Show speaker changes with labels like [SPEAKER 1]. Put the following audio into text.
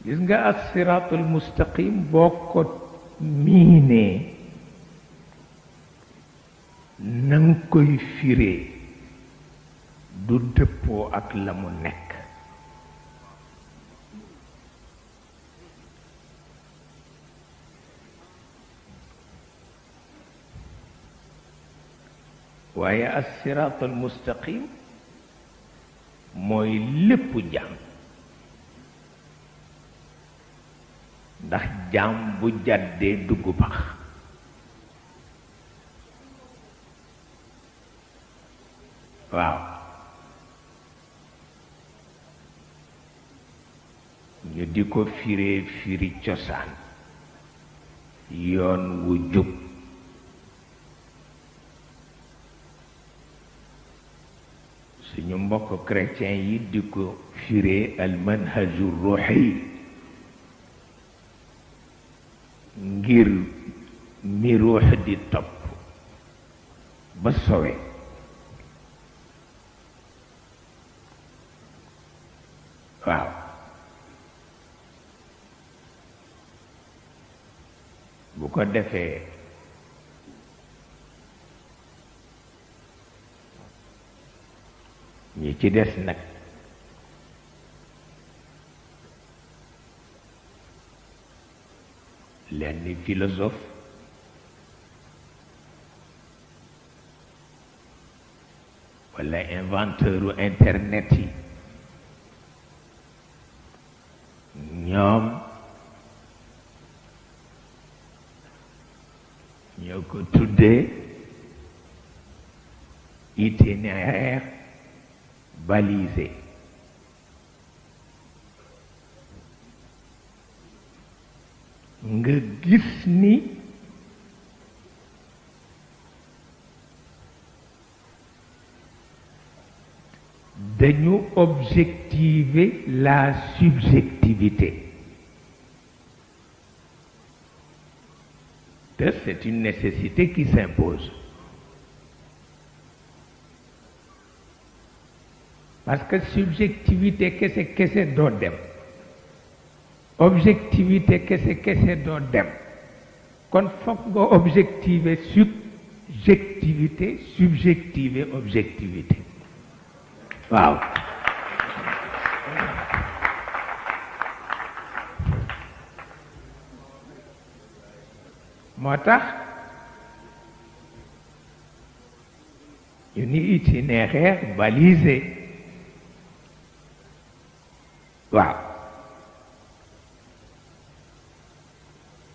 [SPEAKER 1] gis nga as-siraatul mustaqim boo ko miinee nanga koy firee du dëppoo ak la mu nekk waaye as-siraatul mustaqim mooy lépp jaam ndax jaam bu jàddee dugg pax waaw ñu di ko firee firi cosaan yoon wu jub suñu mbokk chrétien yi di ko firee al manhaju ruuxi ngir mi ruux di topp ba sowe waaw bu ko defee ñi ci des nag lenn philosophe walla inventeuru internet yi ñoom ñoo ko tuddee itinéraire balisé nga gis ni dañu objectiver la subjectivité te c'est une nécessité qui s'impose parce que subjectivité kese doo dem objectivité kese doo dem kon fokk nga objectiver subjectivité subjectiver objectivité waaw moo tax ñu ni itinéraire balisé